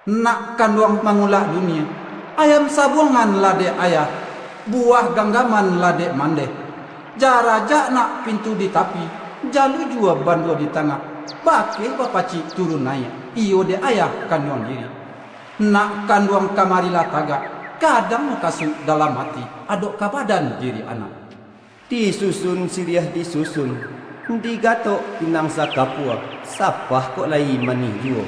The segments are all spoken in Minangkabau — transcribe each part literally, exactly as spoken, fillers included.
Nak kanduang mangulak dunia, ayam sabuangan lah dek ayah, buah ganggaman lah dek mandeh. Jarajak nak pintu di tapi, jalu juo bando di tangah, bakeh bapacik turun naiak, iyo dek ayah kanduang diri. Nak kanduang kamari lah tagak, kadang mukasuik dalam ati, adok ka badan diri anak. Disusun siriah disusun, digatok pinang sakapua, sapah kok lai manih juo.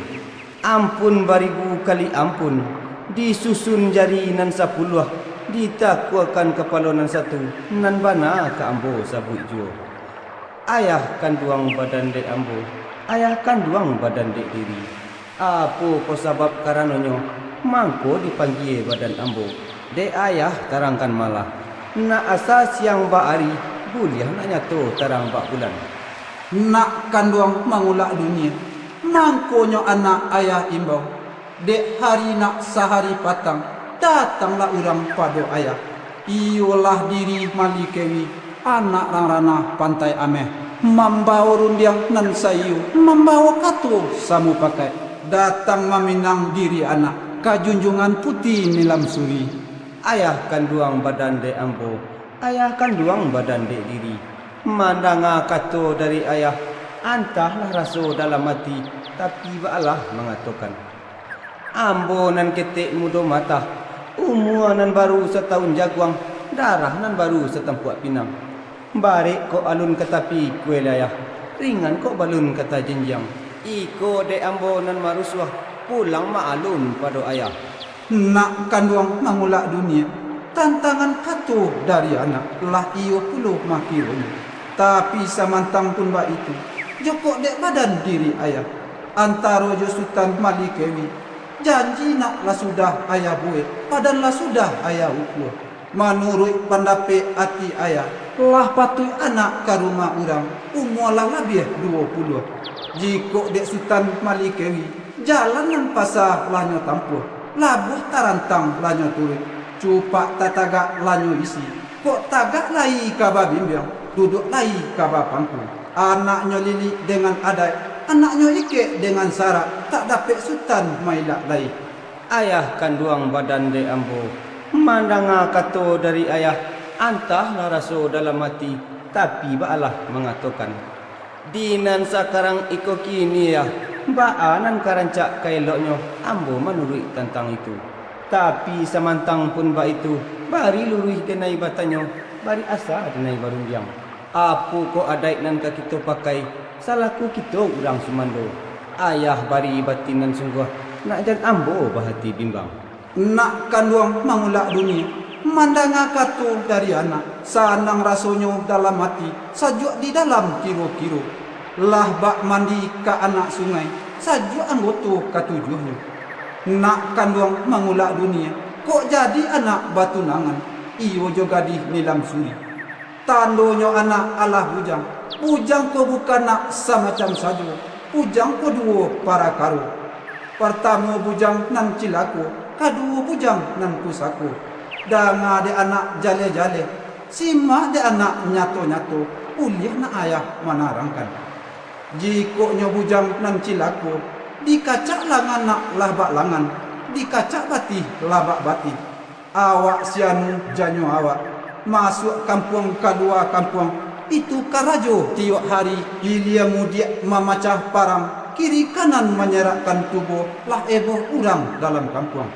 Ampun baribu kali ampun, disusun jari nan sapuluah, ditakuakan kapalo nan satu, nan bana ka ambo sabuik juo. Ayah kanduang badan dek ambo, ayah kanduang badan dek diri. Apo ko sabab karanonyo, mangko dipanggie badan ambo, dek ayah tarangkan malah. Nak asa siang bak ari, buliah nak nyato tarang bak bulan. Nak kanduang mangulak dunia, mangkonyo anak ayah imbau, dek hari nak sahari patang, datanglah urang pado ayah. Iyolah diri Malikewi, anak rang ranah Pantai Ameh, mambawo rundiang nan saiyo, mambawo kato samupakaik, datang maminang diri anak ka junjuangan Puti Nilam Suri. Ayah kanduang badan dek ambo, ayah kanduang badan dek diri, mandanga kato dari ayah, antahlah raso dalam ati, tapi baalah mangatokan. Ambo nan ketek mudo matah, umua nan baru satahun jaguang, darah nan baru satampuak pinang. Barek kok alun ka tapi kue layah, ringan kok balun ka tajanjiang. Iko dek ambo nan marusuah, pulang ma alun pado ayah. Nak kanduang mangulak dunia, tantangan kato dari anak, lah iyo pulo makironyo. Tapi samantang pun baitu, jokok dek badan diri ayah, antaro jo Sutan Malikewi, janji nak lah sudah ayah buek, padan lah sudah ayah ukua. Manuruik pandapek ati ayah, lah patuik anak ka rumah urang, umua lah labiah duo puluah. Jikok dek Sutan Malikewi, jalan nan pasa lah nyo tampuah, labuah tarantang lah nyo turuik, cupak tatagak lah nyo isi, kok tagak lai ka babimbiang, duduak lai ka bapangku. Anaknyo lilik dengan adaik, anaknyo ikek dengan sarak, tak dapek Sutan mailak lai. Ayah kanduang badan dek ambo, mandanga kato dari ayah, antahlah raso dalam ati, tapi baalah mangatokan. Di nan sakarang iko kini, yah, baa nan ka rancak ka eloknyo, ambo manuruik tantang itu. Tapi samantang pun baitu, bari luruih denai batanyo, bari asa denai barundiang. Apo ko adaik nan ka kito pakai, salaku kito urang sumando? Ayah bari batin nan sungguah, nak jan ambo bahati bimbang. Nak kanduang mangulak dunia, mandanga kato dari anak, sanang rasonyo dalam ati, sajuak di dalam kiro-kiro. Lah bak mandi ka anak sungai, sajuak anggoto katujuahnyo. Nak kanduang mangulak dunia, Kok jadi anak batunangan, iyo jo gadih Nilam Suri. Tandonyo anak alah bujang, bujang ko bukan nak samacam sajo, bujang ko duo parakaro. Partamo bujang nan cilako, kaduo bujang nan pusako. Danga dek anak jaleh-jaleh, simak dek anak nyato-nyato, buliah nak ayah manarangkan. Jikoknyo bujang nan cilako, dikacak langan nak lah bak langan, dikacak batih lah bak batih. Awak sianu janyo awak, masuak kampuang kalua kampuang, itu karajo tiok hari, ilia mudiak mamacah parang, kiri kanan manyerakkan tubuah, lah eboh urang dalam kampuang.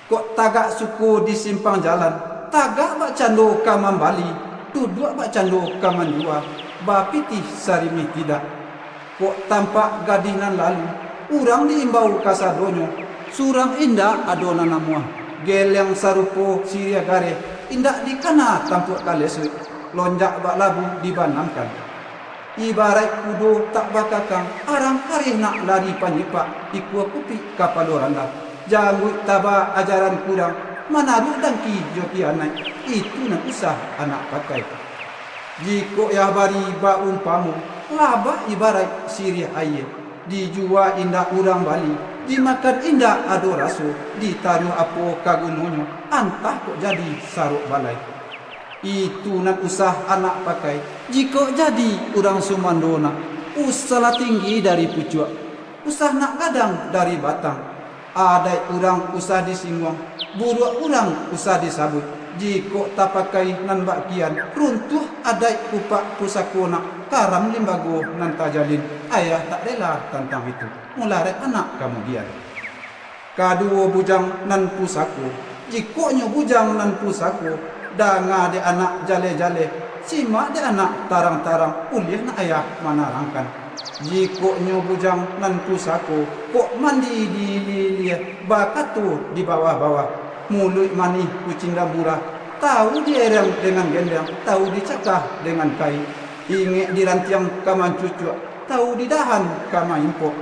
Kok tagak suko di simpang jalan, tagak bakcando ka mambali, duduak bakcando ka manjua, bapitih sarimih tidak. Kok tampak gadih nan lalu, urang diimbau kasadonyo, surang indak ado nan namuah, geleng sarupo siriah gareh, indak dikana tampuak ka lesuik, lonjak bak labu dibanamkan. Ibaraik kudo tak bakakang, arang kareh nak lari panyipak, ikua kupik kapalo randah, jangguik taba ajaran kurang, manaruak dangki jo kianaik, itu nan usah anak pakai. Jikok yah bari baumpamo, labah ibaraik siriah aia, dijua indak urang bali, dimakan indak ado raso, ditaruah apo ka gunonyo, antah kok jadi sarok balai. Itu nan usah anak pakai. Jikok jadi urang sumando nak, usahlah tinggi dari pucuak, usah nak gadang dari batang. Adaik urang usah disingguang, buruak urang usah disabuik. Jikok tapakai nan bak kian, runtuah adaik kupak pusako nak, karam limbago nan tajalin. Ayah tak rela tantang itu, mularek anak kamudian. Kaduo bujang nan pusako, jikoknyo bujang nan pusako, danga dek anak jaleh-jaleh, simak dek anak tarang-tarang, ulih nak ayah manarangkan. Jikoknyo bujang nan pusako, kok mandi di ilia-ilia, bakato di bawah-bawah, muluik manih kucing dan murah, tahu diereng dengan gendeng, tahu dicakah dengan kain, ingek di rantiang ka mancucuak, tahu di dahan ka maimpok.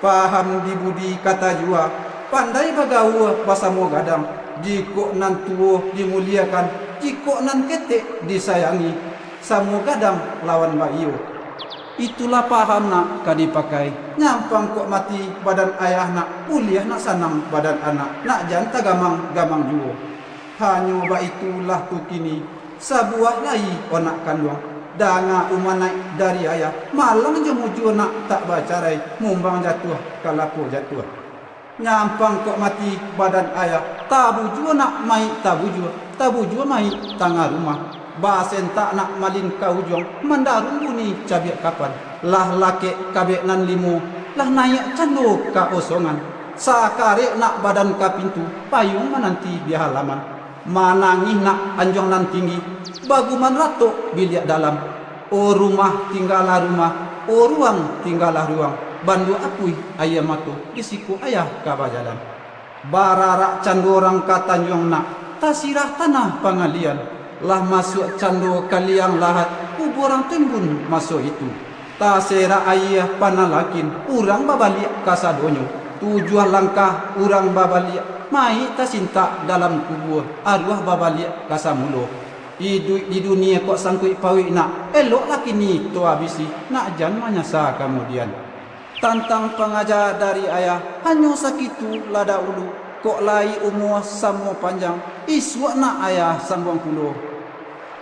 Paham di budi ka tajua, pandai bagaua basamo gadang, jikok nan tuo dimuliakan, jikok nan ketek disayangi, samo gadang lawan baiyo. Itulah paham nak ka dipakai, nyampang kok mati badan ayah nak, buliah nak sanang badan anak, nak jan tagamang-gamang juo. Hanyo baitu lah tu kini, sabuah lai onak kanduang, danga umanaik dari ayah, malang jo mujua nak tak bacarai, mumbang jatuah, kalapo jatuah. Nyampang kok mati badan ayah, tabujua nak maik tabujua, tabujua maik tangah rumah. Basentak nak malin ka ujuang, mandarun bunyi cabiak kapan. Lah lakek kabek nan limo, lah naiak cando ka osongan. Sakarek nak badan ka pintu, payuang mananti di halaman. Manangih nak anjuang nan tinggi, baguman ratok biliak dalam. O rumah, tinggalah rumah, o ruang, tinggalah ruang, banduak apuih aia mato, di siko ayah ka bajalan. Bararak cando urang ka tanjuang nak, tasirah tanah pangalian, lah masuak cando ka liang lahat, kubua urang timbun maso itu. Taserak aia panalakin, urang babaliak kasadonyo. Tujuah langkah urang babaliak, mayik tasintak dalam kubua, aruah babaliak ka samulo. Iduik di dunia kok sangkuik pauik nak, eloklah kini to abisi, nak jan manyasa kamudian. Tantang pangaja dari ayah, hanyo sakitu lah dahulu, kok lai umua samo panjang, isuak nak ayah sambuang pulo.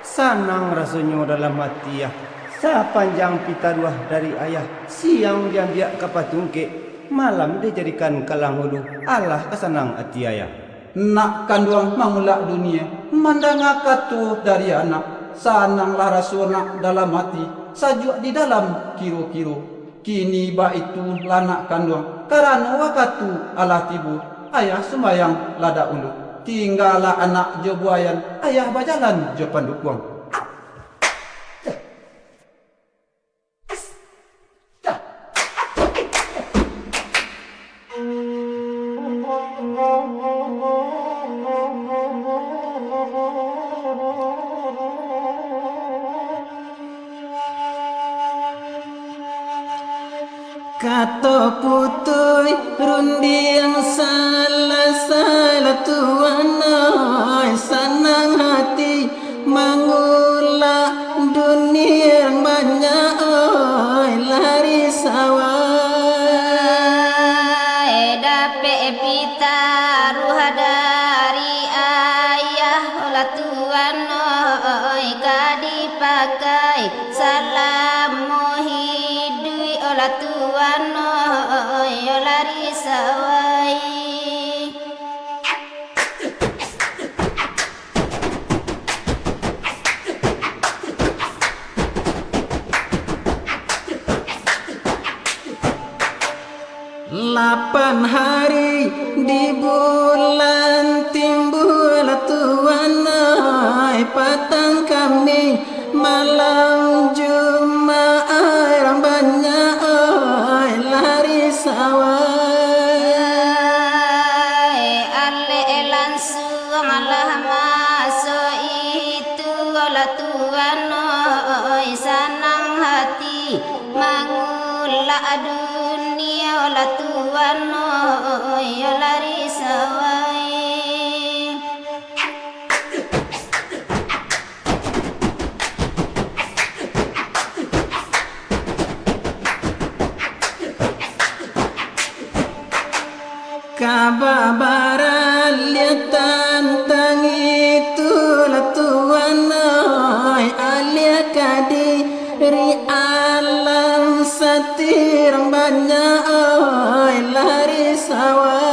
Sanang rasonyo dalam ati, ah. Sapanjang pitaruah dari ayah, siang diambiak ka patungkek, malam dijadikan kalang ulu, alah ka sanang ati ayah. Nak kanduang mangulak dunia, mandanga kato dari anak, sananglah raso nak dalam ati, sajuak di dalam kiro-kiro. Kini baitu lah nak kanduang, karano wakatu alah tibo, ayah sumbayang lah dahulu. Tinggalah anak jo buayan, ayah bajalan jo pandukuang. Kato putuih rundiang salasai lah Tuan oi, sanang hati, mangulak dunia banyak oi, lari sawai. Dapek pitaruah dari ayah, olah Tuan oi, ka dipakai salamo hiduik, olah Tuan oi, lari sawai. Lapan hari di bulan timbul, Tuan oi, patang Kamih, malam Jumaat, urang banyak oi, lari sawai. Alek lansuang lah maso itu, olah Tuan oi, sanang hati, mangulak dunia, olah Tuan oi, lari sawai. Kaba baraliah tantang itu, lah Tuan oi, aliah ka diri alam sati, urang banyak oi, lari sawai.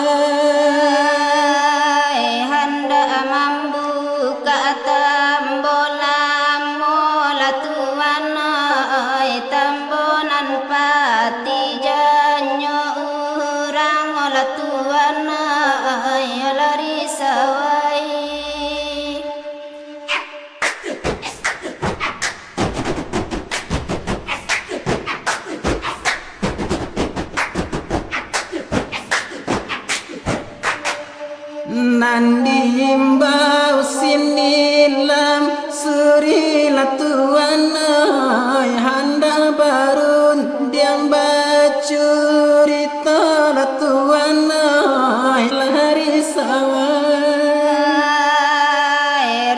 Handak mambuka tambo lamo, lah Tuan oi, tambo nan pati janyo urang, lah Tuan oi, lari sawai. Nan diimbau si Nilam Suri, lah Tuan oi, handak barundiang bacurito, lah Tuan oi, lari sawai.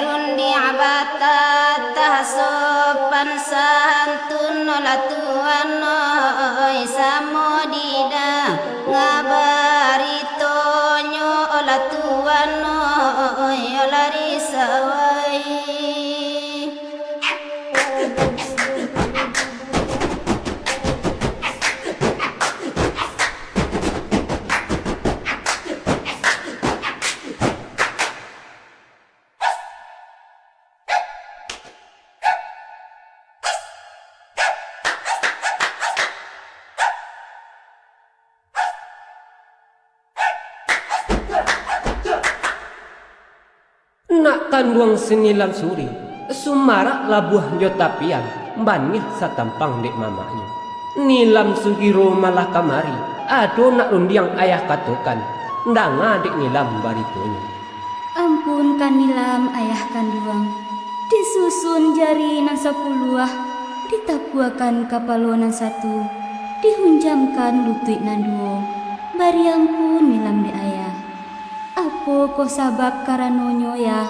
Rundiang batatah sopan santun, lah Tuan oi, samo didanga baritonyo, lah Tuan oi, lari sawai. Nak kanduang si Nilam Suri, sumarak labuah jo tapian, baniah satampang dek mamaknyo. Nilam Sugiro malah kamari, ado nak rundiang ayah katokan, danga dek Nilam baritonyo. Ampun ka Nilam ayah kanduang, disusun jari nan sapuluah, ditakuakan kapalo nan satu, dihunjamkan lutuik nan duo, bariang pun Nilam dek ayah. Apokoh sabab karanonyo, yah,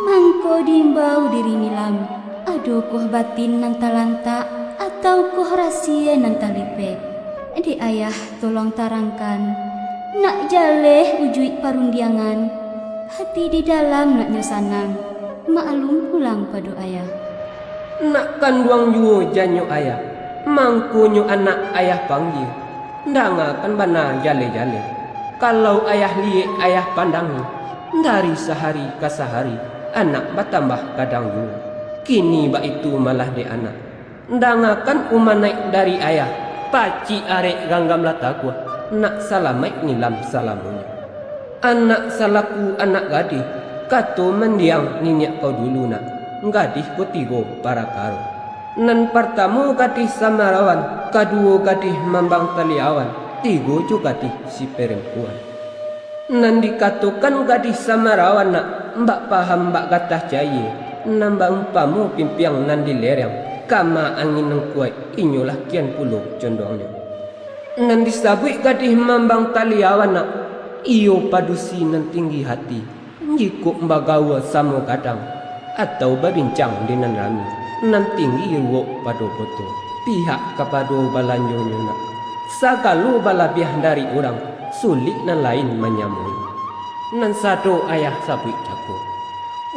mangko diimbau diri Nilam? Adokoh batin nan talantak, ataukoh rasie nan talipek? Dek ayah, tolong tarangkan, nak jaleh ujuik parundiangan, hati di dalam naknyo sanang, maklum pulang pado ayah. Nak kanduang juo janyo ayah, mangkonyo anak ayah panggie, dangakan bana jaleh-jaleh. Kalau ayah liek ayah pandangi, dari sahari ka sahari, anak batambah gadang juo. Kini baitu malah dek anak. Dangakan umanaik dari ayah, pacik arek ganggam lah taguah, nak salamaik Nilam salamonyo. Anak salaku anak gadih, kato mandiang niniak kau dulu nak, gadih ko tigo parakaro. Nan partamo gadih samarawan, kaduo gadih mambang taliawan, tigo jo gadih si perempuan. Nan dikatokan gadih samarawan nak, bak paham bak gatah cayie, nan baumpamo pimpiang nan di lereng, kama angin nan kuaik, inyolah kian pulo condongnyo. Nan disabuik gadih mambang taliawan nak, Iyo padusi nan tinggi hati, jikok bagaua samo gadang, atau babincang di nan rami, nan tinggi ruwok pado poto, pihak kapado balanjonyo nak. Sagalo balabiah dari urang, sulik nan lain manyamoinyo. Nan sado ayah sabuik cako,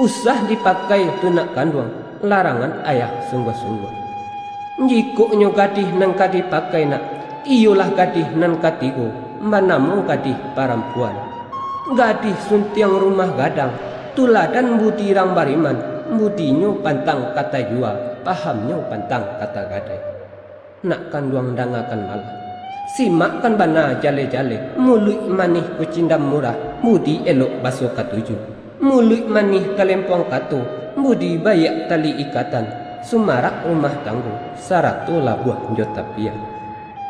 usah dipakai tu nak kanduang, larangan ayah sungguah-sungguah. Jikoknyo gadih nan ka dipakai nak, iyolah gadih nan katigo, banamo gadih parampuan. Gadih suntiang rumah gadang, tuladan budi rang bariman, budinyo pantang ka tajua, pahamnyo pantang ka tagadai. Nak kanduang dangakan malah. Simakkan bana jaleh-jaleh, muluik manih kucindam murah, budi elok baso katuju. Muluik manih kalempuang kato, budi baiak tali ikatan, sumarak rumah tanggo, sarato labuah jo tapia.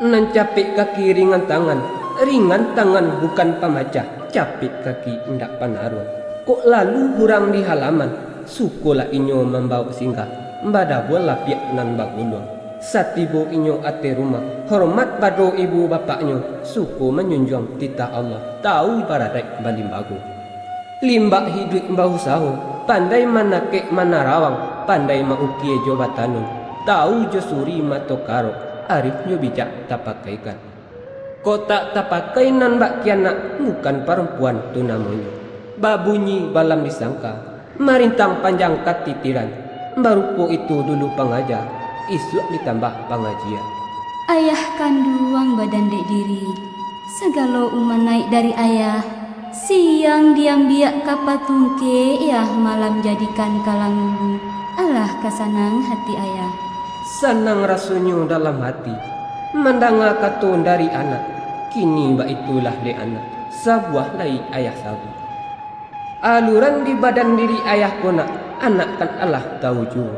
Nan capek kaki ringan tangan, ringan tangan bukan pamacah, capek kaki indak panaruang. Kok lalu urang di halaman, sukolah inyo mambawok singgah, badabuah lapiak nan baguluang. Satibo inyo ateh rumah, hormat pado ibu bapaknyo, suko manjunjuang titah Allah, tahu baradaik balimbago. Limbak hiduik bausaho, pandai manakek manarawang, pandai maukie jo batanun, tahu jo suri mato karok, arif jo bijak tapakaikan. Kok tak tapakai nan bak kianak, bukan parampuan tu namonyo. Babunyi balam disangka, marintang panjang katitiran, barupo itu dulu pangaja, isuak ditambah pangajian. Ayah kanduang badan dek diri, sagalo umah naik dari ayah, siang diambiak ka patungke, yah malam jadikan ka langulu, alah ka sanang hati ayah. Sanang rasonyo dalam hati, mandanga kato dari anak, kini baitulah dek anak, sabuah lai ayah sabuik. Aluran di badan diri ayah ko nak, anak kan alah tahu juo.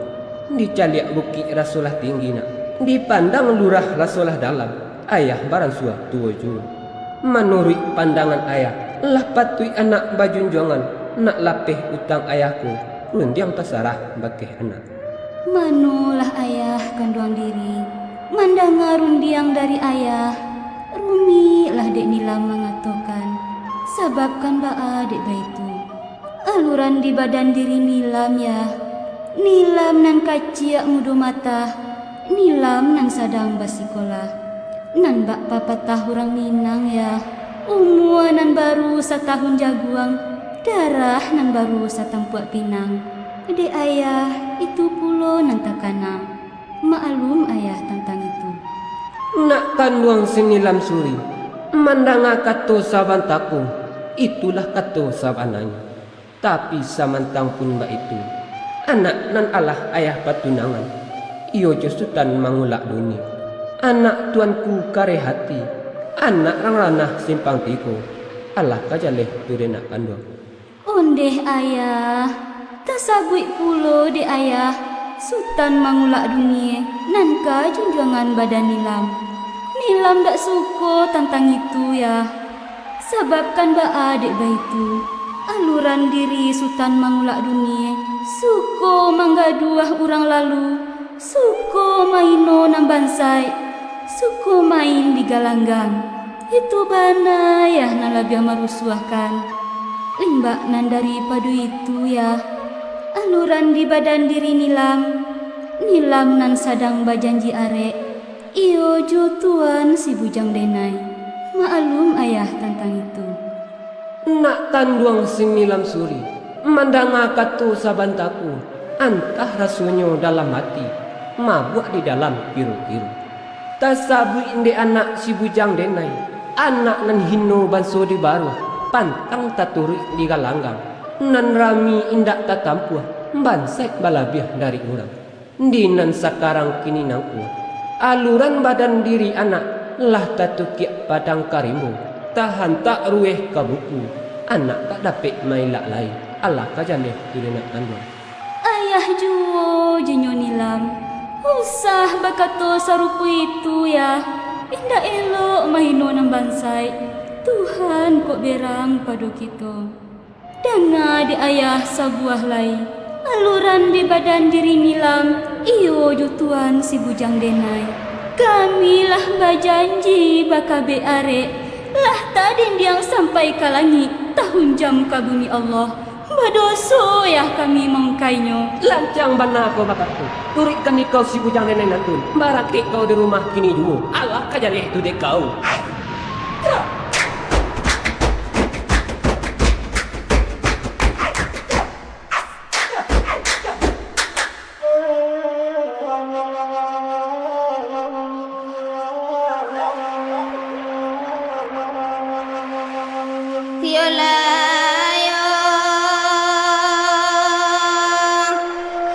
Dicaliak bukik rasolah tinggi nak, dipandang lurah rasolah dalam, ayah baransua tuo juo. Manuruik pandangan ayah, lah patuik anak bajunjuangan, nak lapeh utang ayah ko, rundiang tasarah bakeh anak. Manolah ayah kanduang diri, mandanga rundiang dari ayah, rumiklah dek Nilam mangatokan, sabab kan baa dek baitu. Aluran di badan diri Nilam, yah. Nilam nan kaciak mudo matah, Nilam nan sadang basikolah. Nan bak papatah urang Minang, yah. Umua nan baru satahun jaguang, darah nan baru satampuak pinang. Dek ayah, itu pulo nan takana. Maklum ayah tantang itu. Nak kanduang si Nilam Suri, mandanga kato sabanta ko, itulah kato sabananyo. Tapi samantang pun baitu, anak nan alah ayah patunangan, iyo jo Sutan Mangulak Dunia, anak tuanku kareh hati, anak rang ranah simpang tigo, alah ka jaleh tu dek nak kanduang. Ondeh ayah, tasabuik pulo dek ayah, Sutan Mangulak Dunia, nan ka junjuangan badan Nilam. Nilam dak suko tantang itu, yah. Sabab kan baa dek baitu, aluran diri Sutan Mangulak Dunia, suko manggaduah urang lalu, suko mahino nan bansaik, suko main di galanggang. Itu bana, yah, nan labiah marusuahkan. Limbak nan daripado itu, yah, aluran di badan diri Nilam, Nilam nan sadang bajanji arek, iyo jo Tuan si Bujang Denai. Maklum ayah tantang itu. Nak kanduang si Nilam Suri, mandanga kato sabanta ko, antah rasonyo dalam ati, mabuak di dalam kiru-kiru. Tasabuik dek anak si Bujang Denai, anak nan hino banso di baruah, pantang taturuik di galanggang, nan rami indak tatampuah, bansaik balabiah dari urang. Di nan sakarang kini nangko, aluran badan diri anak lah tatukiak padang ka rimbo, tahantak ruweh ka buku, anak tak dapek mailak lai, alah ka jaleh tu dek nak kanduang. Ayah juo jinyo Nilam, usah bakato sarupo itu, yah, indak elok mahino nan bansaik, Tuhan kok berang pado kito. Danga dek ayah sabuah lai, aluran di badan diri Nilam, iyo jo Tuan si Bujang Denai. Kami lah bajanji bakabek arek, Lah tadindiang sampai ka langik, tahunjam ka bumi Allah. Badoso yah kami mangkainyo. Lancang bana kau bakato. Turuikkan ikau si bujang nenek nan tun. Barangkek kau di rumah kini juo. Alah ka jaleh tu dek kau. Iyolah, yo.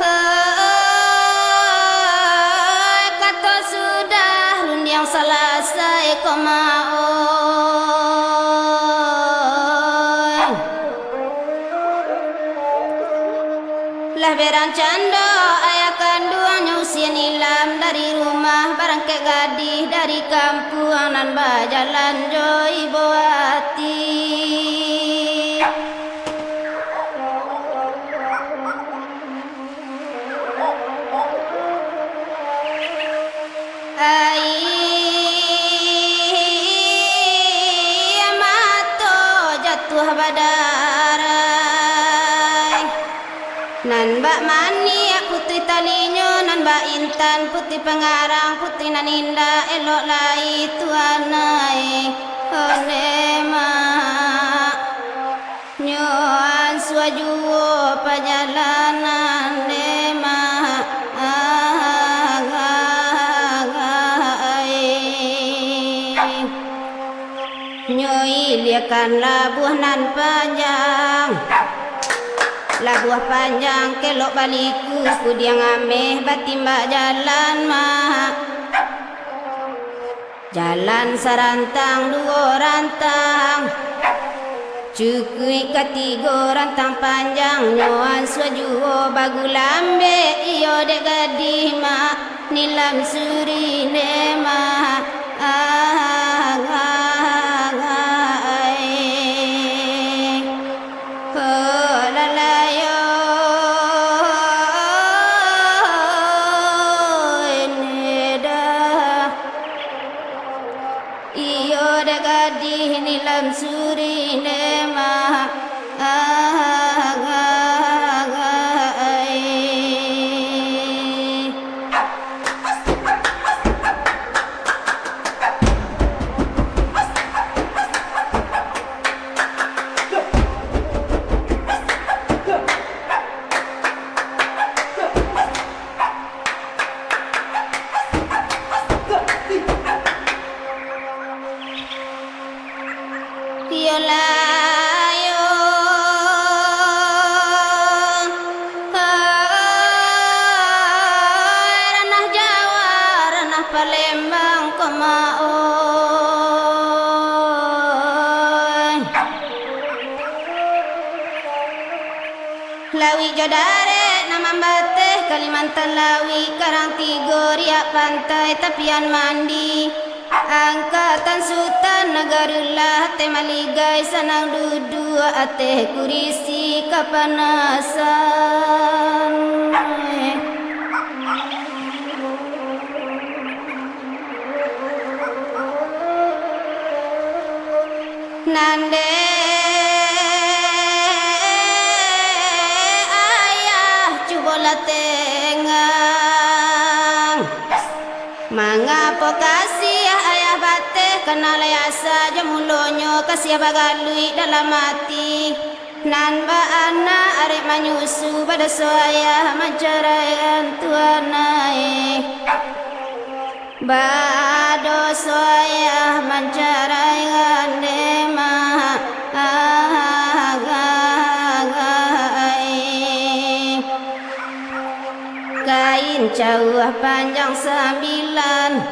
Hai, kato sudah rundiang salasai ko, Mak, oi. Lah berang cando ayah kanduangnyo Usian Ilam dari rumah, barangkek gadih dari kampuang nan bajalan jo ibo ati. Aia mato jatuah badarai. Nan bak maniak putuih talinyo, nan bak intan putuih pangarang, putuih nan indak elok lai tuanai. Onde mak. Nyo ansua juo pajalanan, deh, Mak. Nyo iliakan labuah nan panjang, labuah panjang kelok baliku, kudiang ameh batimbak jalan, Mak. Jalan sarantang duo rantang, cukuik ka tigo rantang panjangnyo, ansua juo bagulambek iyo dek gadih mak, nilam suri ne mak. Ah, ah, ah, ah, eh. Oh, lalayo, ini dah. Iyo dek gadih nilam suri ne mak. Ah, ah, ah, ah, eh. Iyolah, yo. Hai, ranah Jawa, ranah Palembang ko mak, oi. Lauik jo darek nan mambateh, Kalimantan lauik, Karang Tigo, Riak Pantai, Tapian Mandi, Angkatan Sutan, Nagarullah, ateh maligai, sanang duduak, ateh kurisi kapanasan. Nan dek ayah cubolah tengang. Mangapo kasiah ayah bateh, kana lai asa jo mulonyo, kasiah bagaluik dalam ati. Nan baanak arek manyusu, badoso ayah mancaraian tuanai. Badoso ayah mancaraian demak. Kain cawah panjang sambilan.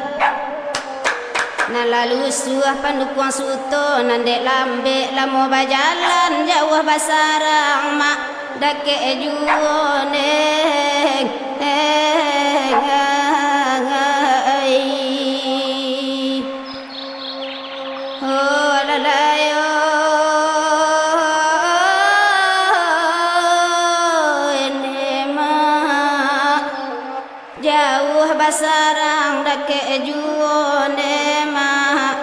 Nan lalu suah pandukuang suto, nan dek lambek lamo bajalan, jauah basarang mak, dakek juo neng. Oh, lalayo, ende mak. Jauah basarang dakek juo ne mak.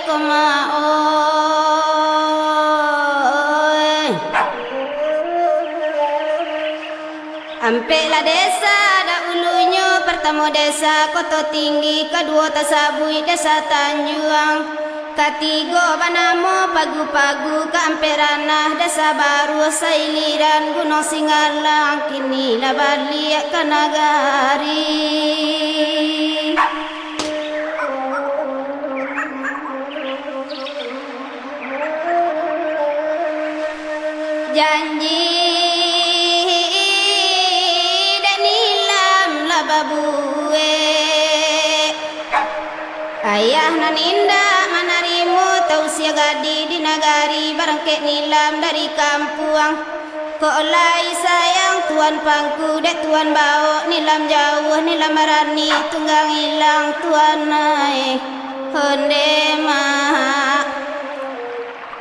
Koma, oi. Ampek lah desa dahulunyo, partamo desa Koto Tinggi, kaduo tasabuik desa Tanjuang, katigo banamo Pagu-Pagu, kaampek ranah desa Baruah, sailiran Gunuang Singgalang, kini lah baliak ka nagari. Janji dek Nilam lah babuek. Ayah nan indak manarimo tausia gadih di nagari, barangkek Nilam dari kampuang. Kok lai sayang Tuan pangku, dek Tuan bawok Nilam jauah, Nilam barani tunggang ilang Tuan ai. Onde mak,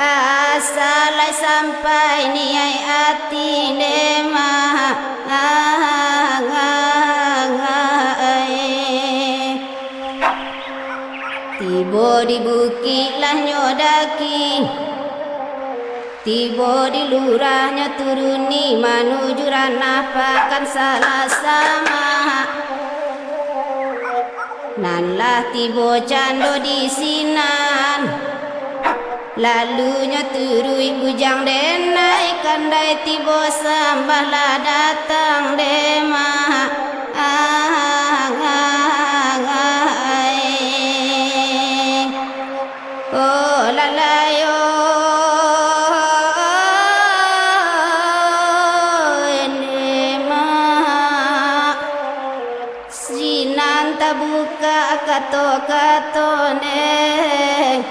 asa lai sampai niaik ati, nde mak. Tibo di bukik lah nyo daki. Tibo di lurah nyo turuni, manuju ranah pakan salah samak. Nan lah tibo cando di sinan, lalu nyo turuik bujang denai, kandai tibo sambah lah datang demak. Ah, ah, ah, ai. Oh, lalayo, ende mak, sinan tabuka kato-kato neng.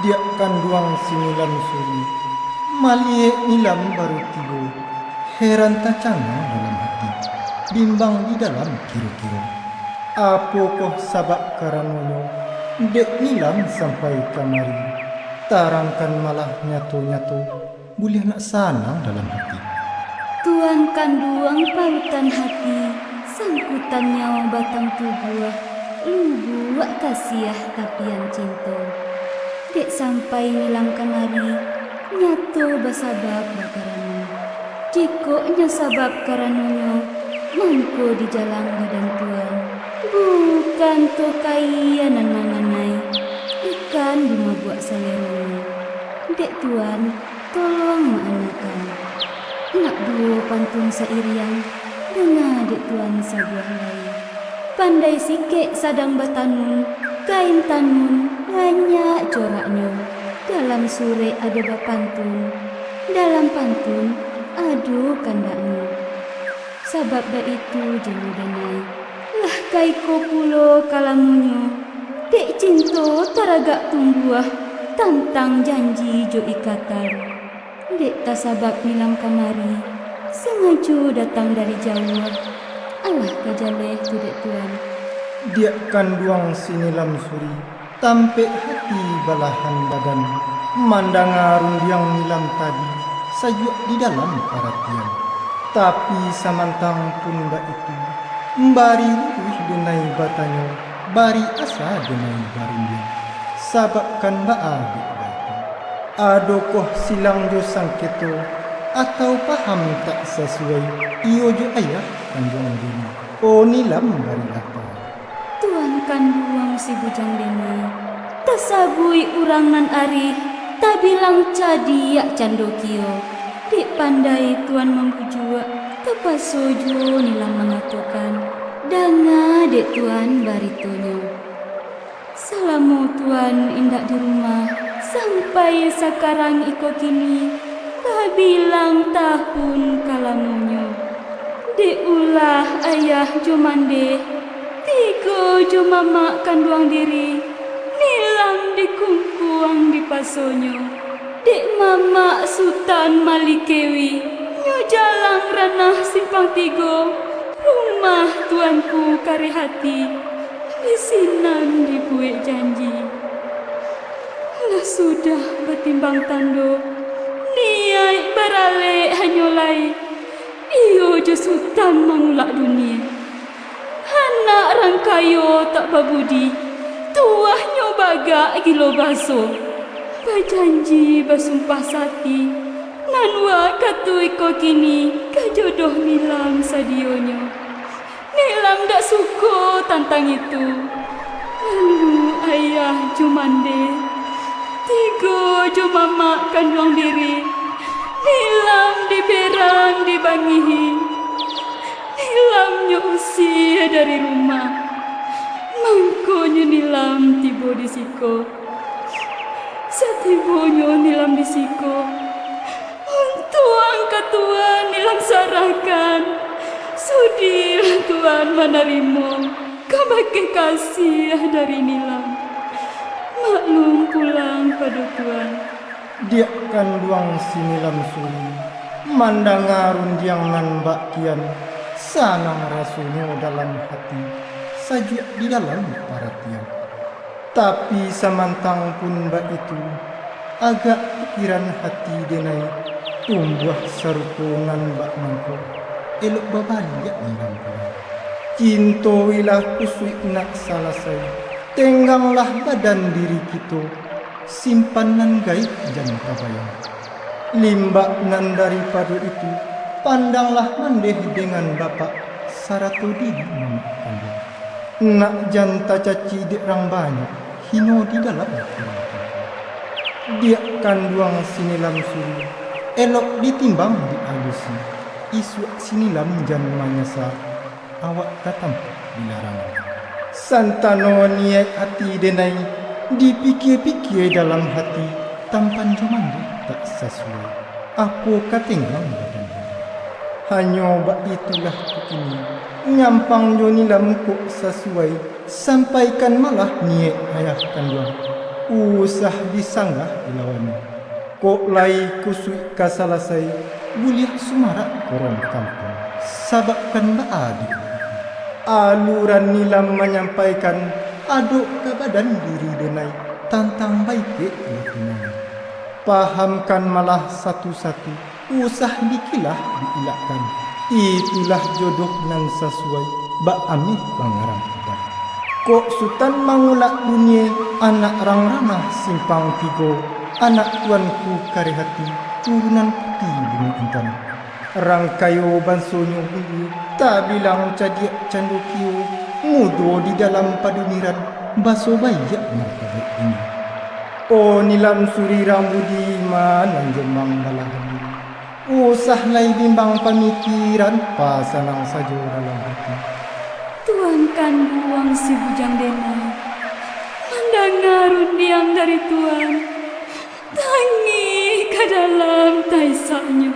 Diak kanduang si Nilam Suri, maliek Nilam baru tibo, heran tacangang dalam hati, bimbang di dalam kiro-kiro. Apokoh sabab karanonyo, dek Nilam sampai kamari, tarangkan malah nyato-nyato, buliah nak sanang dalam hati. Tuan kanduang pautan hati, sangkutan nyawa batang tubuah, lubuak kasiah tapian cinto. Dek sampai Nilam kamari, nyato basabab bakarano. Jikok nyo sabab karanonyo, mangko dijalang badan Tuan, bukan toh kaia nan manganai, ikan dimabuak saleronyo. Dek Tuan, tolong maangakan. Nak duo pantun sairiang, danga dek Tuan sabuah lai. Pandai sikek sadang batanun, kain tanun banyak coraknyo. Dalam surek ado bapantun, dalam pantun ado kandaknyo. Sabab baitu, Jemo Denai, lah ka iko pulo kalamonyo, dek cinto taragak tumbuah, tantang janji jo ikatan. Dek tasabab Nilam kamari, sangajo datang dari jauah, alah ka jaleh tu dek Tuan. Diak kanduang si Nilam Suri, tampek hati balahan badan, mandanga rundiang Nilam tadi, sajuak di dalam paratian. Tapi samantang pun baitu, bari luruih denai batanyo, bari asa denai barundiang, sababkan baa dek baitu. Adokoh silang jo sangketo, atau paham tak sasuai, iyo jo ayah kanduang diri, o Nilam barilah tahu. Tuan kanduang si Bujang Denai, tasabuik urang nan arih, tabilang cadiak cando kio. Dek pandai Tuan mambujuak, tapaso juo Nilam mangatokan, danga dek Tuan baritonyo. Salamo Tuan indak di rumah, Sampai sakarang iko kini, babilang tahun kalamonyo. Dek ulah ayah jo mandeh, tigo jo mamak kanduang diri, Nilam dikungkuang dipasonyo. Dek mamak Sutan Malikewi, nyo jalang ranah simpang tigo, rumah tuanku Karehati, di sinan dibuek janji. Lah sudah batimbang tando, niaik baralek hanyo lai, iyo jo Sutan Mangulak Dunie. Anak rang kayo tak babudi, tuahnyo bagak gilo baso. Bajanji basumpah sati, nan wakatu iko kini ka jodoh Nilam sadionyo. Nilam dak suko tantang itu. Lalu ayah jo mandeh, tigo jo mamak kanduang diri, Nilam diberang dibangihi. Nilam nyo usie dari rumah. Mangkonyo Nilam tibo di siko. Satibonyo Nilam di siko, untuang ka tuan Nilam sarahkan. Sudilah tuan manarimo kabakeh kasiah dari Nilam. Maklum pulang pado tuan. Diak kanduang si Nilam Suri, mandanga rundiang nan bak kian, sanang rasonyo dalam hati, sajuak di dalam paratian. Tapi samantang pun baitu, agak pikiran hati denai tumbuah sarupo nan bak mangko, elok babaliak Nilam pulang. Cinto ilah kusuik nak salasai, tengganglah badan diri kito, simpan nan gaib jan tabayang. Limbak nan daripado itu, pandanglah mandeh dengan bapak, sarato diri mamak kanduang. Nak jan tacaci dek rang banyak, hino di dalam urang tuo. Diak kanduang si Nilam Suri, elok ditimbang dialusi, isuak si Nilam jan manyasa, awak ka tampek di larangan. Santano niaik ati denai, dipikie-pikie dalam hati, tampan jo mandeh tak sasuai. Apo ka tenggang badan. Hanyo baitulah kini, nyampang jo Nilam kok sasuai, sampaikan malah niaik ayah kanduang, usah disanggah dilawan. Kok lai kusuik ka salasai, buliah sumarak urang kampuang, sabab kan baa di aluran Nilam manyampaikan adok ka badan diri denai tantang baikek batunangan. Pahamkan malah satu-satu, usah dikilah diilakkan. Itulah jodoh nan sasuai, bak ameh pangarampukan. Kok Sutan Mangulak Dunie, anak rang ranah simpang tigo, anak tuanku Karehati, turunan Puti Bungo Intan. Rang kayo bansonyo bulu, tabilang cadiak cando kio, mudo di dalam padumiran, baso baiak martabaik tinggi. Oh Nilam Suri rang budi, mananjemang balahan diri. Usah lai bimbang pamikiran, pasanang sajo dalam hati. Tuan kanduang si bujang denai, mandanga rundiang dari tuan, tangih ka dalam taisaknyo.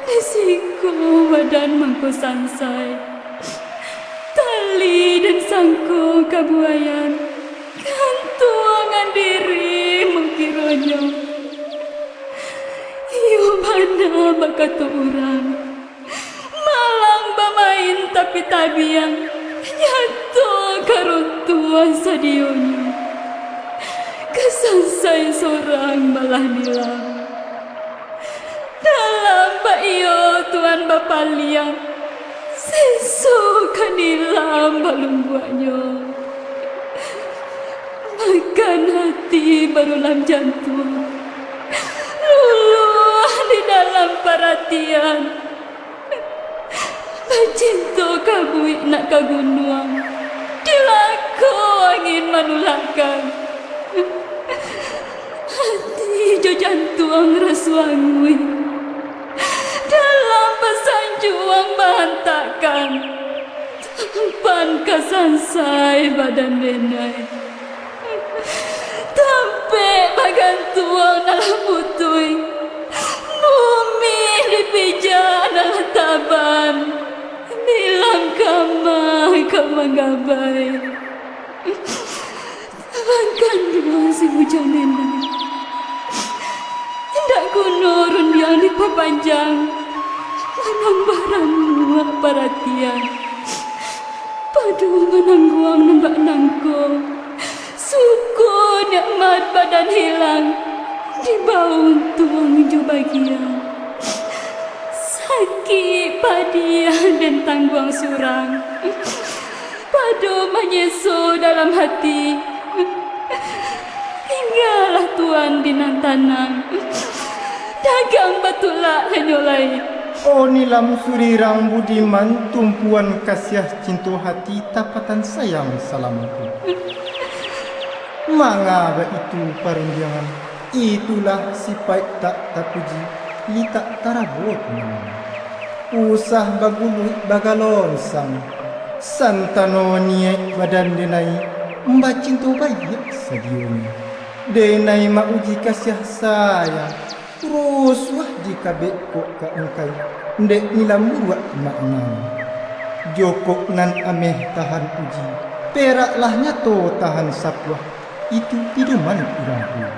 Di siko badan mangko sansai, tali den sangko ka buaian, gantuangan diri mangkironyo. Iyo bana bakato urang, malang bamain tapi tabiang, jatuah ka runtuah sadionyo. Ka sansai sorang malah Nilam. Dalam bak iyo tuan bapaliang, seso ka Nilam balumbuaknyo. Makan hati barulam jantuang, luluah di dalam paratian. Bacinto ka buik nak ka gunuang, dilako angin manulakkan. Hati jo jantuang raso anguih, dalam basanjuang baantakan. Tampan ka sansai badan denai, tampek Gantuang nan lah putuih, bumi dipijak nan lah taban, bilang kama ka manggabai. Taban kanduang si bujang denai, indak guno rundiang dipapanjang, manambah ramuak paratian. Pado manangguang nan bak nangko, suko nikmat badan hilang, dibao untuang jo bagian. Sakik padiah den tangguang surang, pado manyeso dalam hati. Tinggalah Tuan di nan tanang, dagang batulak hanyo lai. Oh Nilam Surirang budiman, tumpuan kasiah cinto hati, tapatan sayang salamo tu. Manga baitu parundiangan, itulah sipaik tak tapuji, litak tarabo tu namanya. Usah baguluik bagalonsang, santano niaik badan denai, bacinto baiak sadionyo. Denai mauji kasiah sayang, rusuah dikabek kok ka ungkai, dek Nilam buruak maknanyo. Jokok nan ameh tahan uji, peraklah nyato tahan sapuah, itu pidoman urang tuo.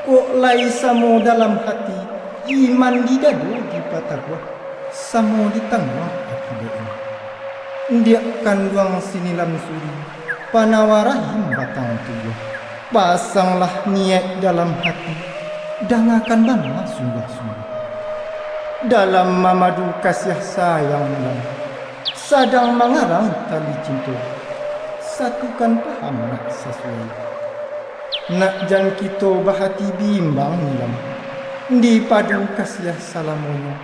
Kok lai samo dalam hati, iman di dado dipataguah, samo ditangguang akibatnyo. Diak kanduang si Nilam Suri, panawa rahim batang tubuah. Pasanglah niaik dalam hati, dangakan bana sungguah-sungguah. Dalam mamadu kasiah sayang Nilam, sadang mangarang tali cinto, satukan paham nak sasuai. Nak jan kito bahati bimbang Nilam, dipadu kasiah salamonyo.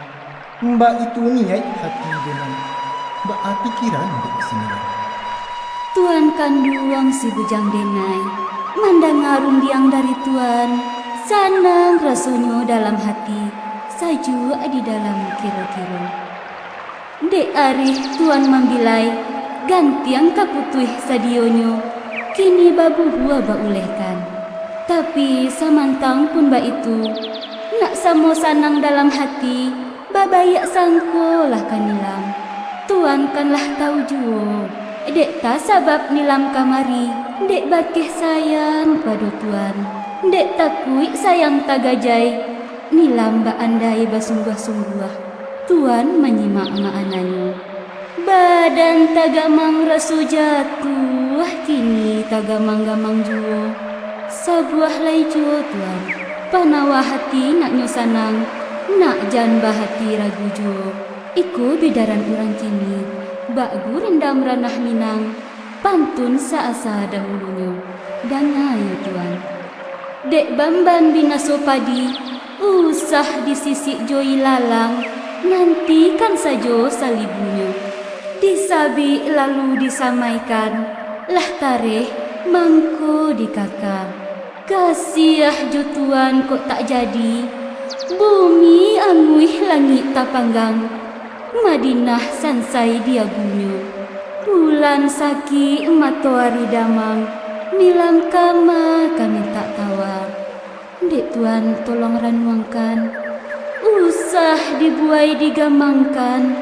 Baitu niaik hati denai, baa pikiran dek si Nilam. Tuan kanduang si bujang denai, mandanga rundiang dari Tuan, sanang rasonyo dalam hati, sajuak di dalam kiro-kiro. Dek arih Tuan mambilai, gantiang ka putuih sadionyo, kini babuhua baulehkan. Tapi samantang pun baitu, nak samo sanang dalam hati, babaiak sangko lah ka Nilam. Tuan kan lah tau juo, dek tasabab Nilam kamari, dek bakeh sayang pado Tuan, dek takuik sayang tagajai, Nilam baandai basungguah-sungguah, Tuan manyimak maananyo. Badan tagamang raso jatuah, kini tagamang-gamang juo. Sabuah lai juo, Tuan, panawa hati nak nyo sanang, nak jan bahati ragu juo. Iko bidaran urang kini, bak gurindam ranah Minang, pantun saasa dahulunyo. Danga yo, Tuan. Dek bamban binaso padi, usah disisik jo ilalang, nantikan sajo salibunyo. Disabik lalu disamaikan, lah tareh mangko dikaka. Kasiah jo Tuan kok tak jadi, bumi anguih langik tapanggang, Madinah sansai diagunyo. Bulan sakik, matoari damang, Nilam kama ka mintak tawa. Dek Tuan tolong ranuangkan, usah dibuai digamangkan,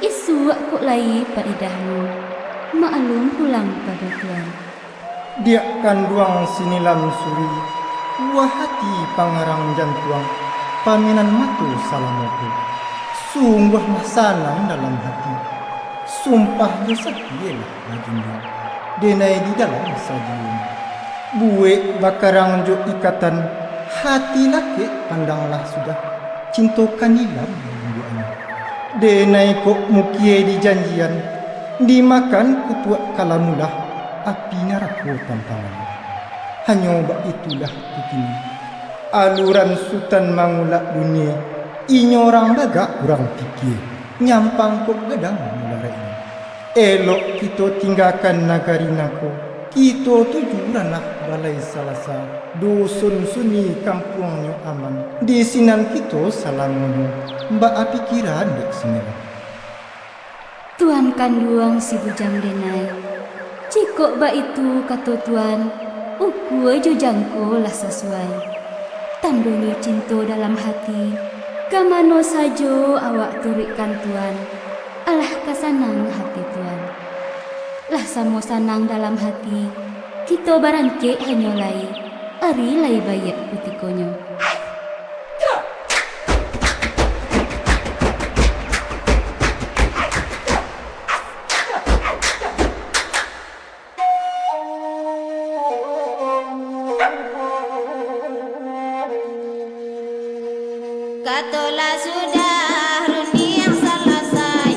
isuak kok lai paedahnyo. Maklum pulang pado Tuan. Diak kanduang si Nilam Suri, buah hati pangarang jantuang, paminan mato salamo ko. Sungguah mah sanang dalam hati, sumpah jo satielah bajunjuang, denai di dalam sadionyo. Buek bakarang jo ikatan, hati lakek pandanglah sudah, cinto ka Nilam mambueknyo. Denai kok mukie dijanjian, dimakan kutuak kalamulah, api narako tampangan. Hanyo baitulah tu kini, aluran Sutan mangulak dunie, inyo rang bagak urang pikie, nyampang kok gadang mulareknyo. Elok kito tinggakan nagari nangko, kito tuju ranah Balai Salasa, dusun sunyi kampuangnyo aman, di sinan kito salamonyo, baa pikiran dek si Nilam. Tuan kanduang si bujang denai, jikok baitu kato Tuan, ukua jo jangko lah sasuai. Tandonyo cinto dalam hati, ka mano sajo awak turuikkan Tuan, alah ka sanang hati Tuan. Lah samo sanang dalam hati, kito barangkek hanyo lai, ari lai baiak kutikonyo. Katolah sudah rundiang salasai,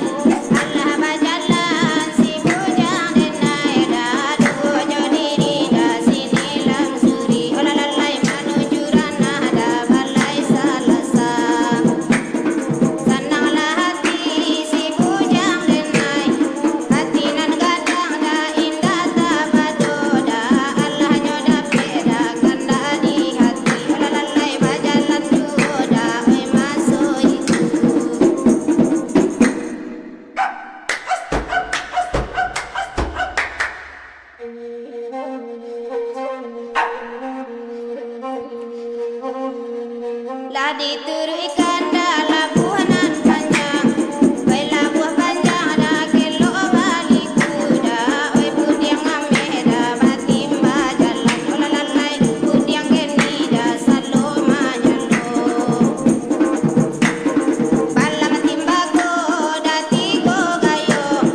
alah bajalan si bujang denai, dah duo jo diri dah sinilam suri, olah lalai manuju ranah dah balai salasa. Sananglah hati si bujang denai, hati nan gadang dah indak tabado dah, alahnyo dapek dah kandak di hati, olah lalai bajalan juo dah, oi, maso itu. Lah dituruikkan dah labuah nan panjang, oi, labuah panjang dah kelok baliku dah, oi, pudiang ameh dah batimba jalan, olah lalai pudiang geni dah salo manyalo. Palang timbako dah tigo gayo,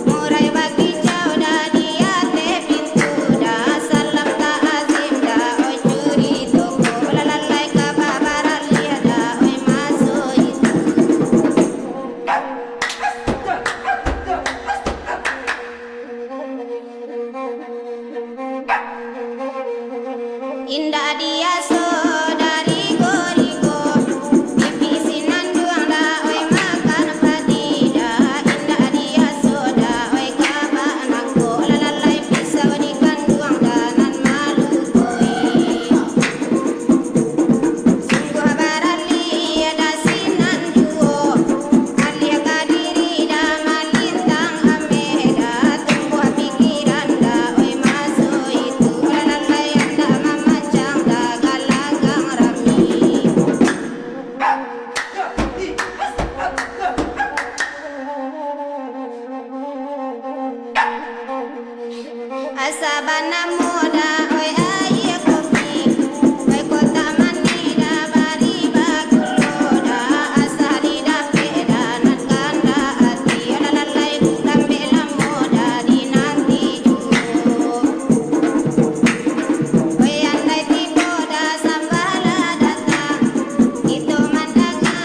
murai bakicau dah di ateh pintu dah, salam takzim dah, oi, curito ko, lah lalai ka babaralih dah, oi, maso itu. Indak diaso dari gorigo, pipih sinanduang dah, oi, makan padi dah, indak diaso dah, oi, kabak nangko, lah lalai pisau di kanduang dah, nan malukoi. Sungguah baralih dah sinan juo, alih ka diri dah malintang ameh dah, tumbuah pikiran dah, oi, maso itu, lah lalai andak mamancang dah galanggang rami. Asa banamo dah, oi, aia kopi, oi, kotak manih dah, bari bagulo dah, asa didapek dah, nan kandak ati, alah lalai lambek lamo dah dinanti juo. Oi, andai tibo dah, sambahlah datang. Kito mandanga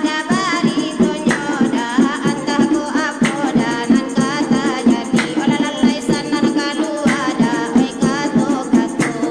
dah baritonyo dah, antah ko apo dah nan ka tajadi, olah lalai sanang kalua dah, oi, kato-kato.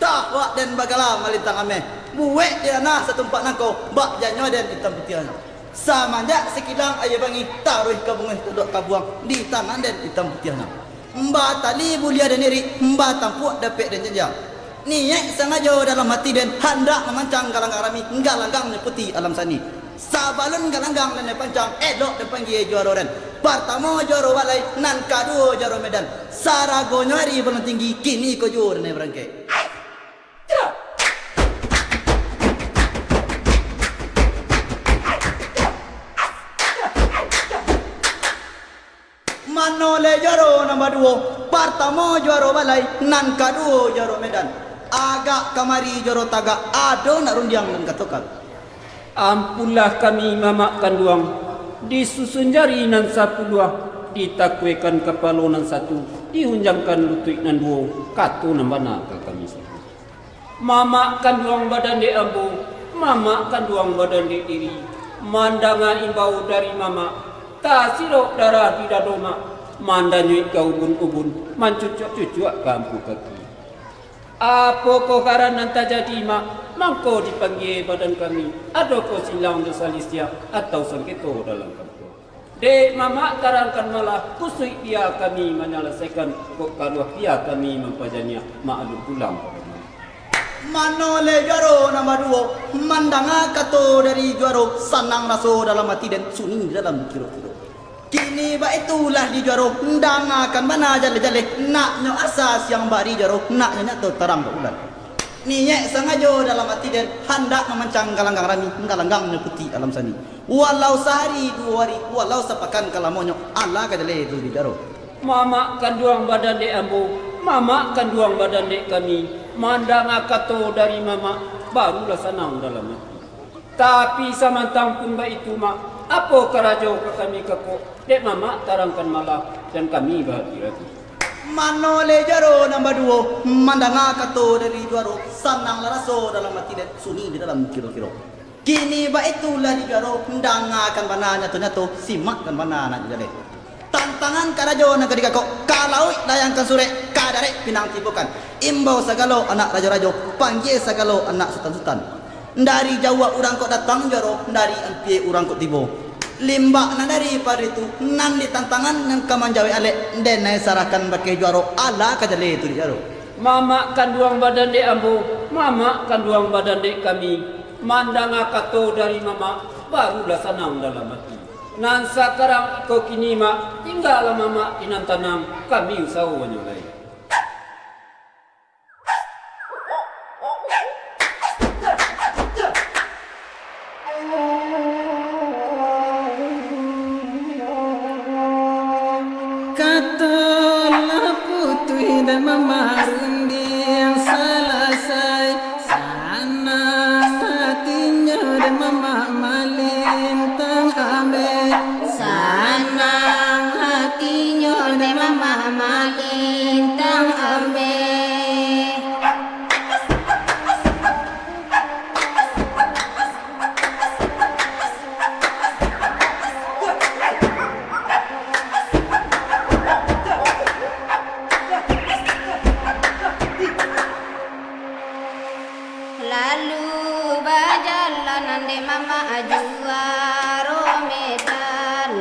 Takuak den bagala malintang ameh, buwek di ranah satumpak nangko, bak janyo den itam putiahnyo. Samanjak sakilang aia bangih, taruih ka bungeh tadok kabuang, di tangan den itam putiahnyo. Mbatali buliah den irik, mbatampuak dapek den janjiang. Niaik sangajo dalam ati den, handak mamancang galanggang rami, galanggang nyo puti alam sani. Sabalun galanggang den pancang, elok den panggie juaro den. Partamo juaro balai, nan kaduo juaro medan. Saragonyo ari bulan tinggi, kini ko juo den barangkek. Mano lai juaro nan baduo, partamo juaro balai, nan kaduo juaro medan. Agak kamari juaro tagak, ado nak rundiang nan katokan. Ampunlah kami, mamak kanduang, disusun jari nan sapuluah, ditakuekan kapalo nan satu, dihunjangkan lutuik nan duo, kato nan bana ka kami sabuik. Mamak kanduang badan dek ambo, mamak kanduang badan dek diri, mandanga imbau dari mamak, tasirok darah di dado mak, mandanyuik ka ubun-ubun, mancucuak-cucuak ka ampu kaki. Apokoh karan nan tajadi, mak, mangko dipanggie badan kami, adokoh silang jo salisiah, atau sangketo dalam kampuang? Dek mamak tarangkan malah, kusuik pia kami manyalasaikan, kok karuah pia kami mampajaniah, maklum pulang pado mamak. Mano lai juaro nan baduo, mandanga kato dari juaro, sanang raso dalam ati den, sunyi dalam kiro-kiro. Kini baitu lah di juaro, dangakan bana jaleh-jaleh, naknyo asa siang bari juaro, naknyo nyato tarang bulan. Niaik sangajo dalam ati den, handak mamancang galanggang rami, galanggangnyo puti alam sani. Walau sahari duo hari, walau sapakan kalamonyo, alah ka jaleh tu di juaro. Mamak kanduang badan dek ambo, mamak kanduang badan dek kami, mandanga kato dari mamak, barulah sanang dalam ati. Tapi samantang pun baitu, Mak, apo karajo ka kami kakok, dek mamak tarangkan malah, jan kami bahati-hati. Mano lai juaro nan baduo, mandanga kato dari juaro, sananglah raso dalam ati den, sunyi di dalam kiro-kiro. Kini baitu lah di juaro, dangakan bana nyato-nyato, simakkan bana nan jaleh. Tantangan karajo nan ka dikakok, ka lauik layangkan surek, ka darek pinang tibokan. Imbau sagalo anak rajo-rajo, panggia sagalo anak sutan-sutan. Dari jauah urang kok datang juaro, dari ampia urang kok tibo. Limbak nan dari pado itu, nan di tantangan nan ka manjawek alek, den ai sarahkan bakeh juaro, alah ka jaleh tu di juaro. Mamak kanduang badan dek ambo, mamak kanduang badan dek kami, mandanga kato dari mamak, barulah sanang dalam ati. Nan sakarang iko kini, Mak, tinggalah mamak di nan tanang, kami usaho banyo lai. Kato lah putuih dek mamak rundiang salasai, sanang hatinyo dek mamak malintang ambek. Sanang hatinyo dek mamak malintang ambek. Lalu bajalan dek mamak juaro Medan,